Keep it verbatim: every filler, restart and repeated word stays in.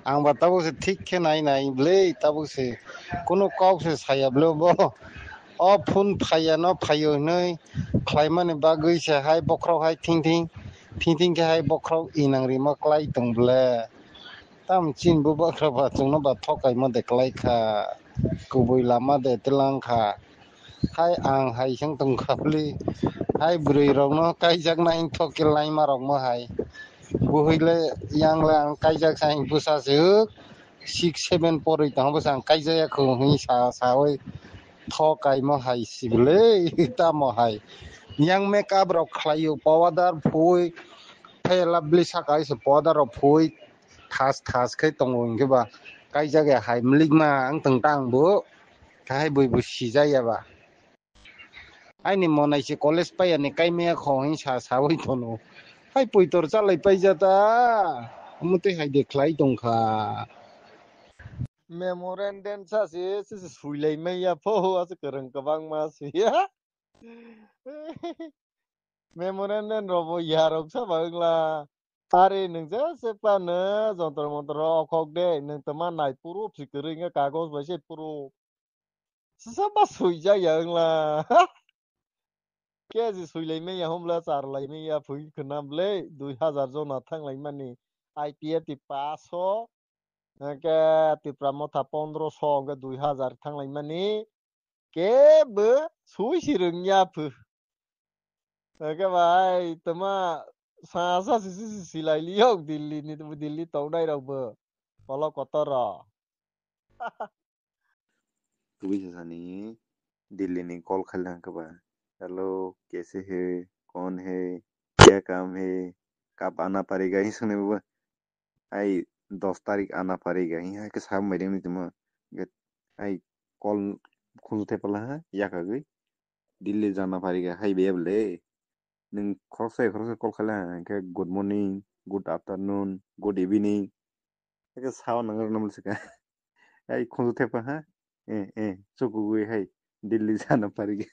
Ang ba tabuk se thik khe nai nai bwle, tabuk se kunu kok se saya bwle bo. O phone phaiya no phaio hinwi khlaimani bagwi se hai bokhorok hai thing thing, thing thing khe hai bokhorok inang rima klai tong bwle. Tam chin bo bokhorok ba chwngno ba thokaimo de klai kha. Kubui lama de twlang kha. Hai ang hai seng tong kha bwle. Hai bwrwi rokno kaijak nai thok khe laima rokmo hai. Buhwi le yang le ang kaijak sai bwsa se hwk six seven porwi tong bwsa ang kaijak ya khung hwnwi sa sawi tho kaimo hai sibwle tamo hai. Yang make up rok khlaio powder phui phela bwle saka se powder rok phui thas thas khe tongo hwnkhe ba kaijak ya hai mlikma ang tong tang bo. Kahai bui bo sijaya ba. Aini monai se college paiya ni kaimaya kho hing sa sawi tono. Hai poitor chalai paijata. Mutwi hai de khlai tongkha. Memorandum sa se, se, se suilai maya pho, ase kwrwng kwbangma se ya. Memorandum robo yarok sa ba wngla. Are nwng je se pano jontor montor okhok de, nwng tama nai puro phi kwrwi wngkha kagoj bai se puro. Sasa ba suijak ya wngla. Keji suilai maya homla charlai maya phui khwnam le dui hazar jona thanglai mani I P F T paso, hwnkhe Tipra motha pondro so hwnkhe dui hazar thanglai mani kebo sui si rwngya phu. Hwnkhe bai tama sa sa si si si silai liyok Delhi ni, Delhi tongnai rok bo. Polo kotor ro. Tubui sasani Delhi ni call khaile hwnkhe ba, "Hello, kaise hai, kaun hai, kya kaam hai, kab aana padega?" Hi swngnai bo. Ai, dos tarik aana padega, hi hai khe sa mai rwngni tongmo. Ai, call khunju thepala ha, yakagwi, "Delhi jana padega," hai bebele. Nwng khoroksa khoroksa call khaile ha, hwnkhe, "Good morning, good afternoon, good evening." Eke sao nang rwna muli sika. Ai khunju thepa ha. Eh, eh, chukugwi hai Delhi jana pari.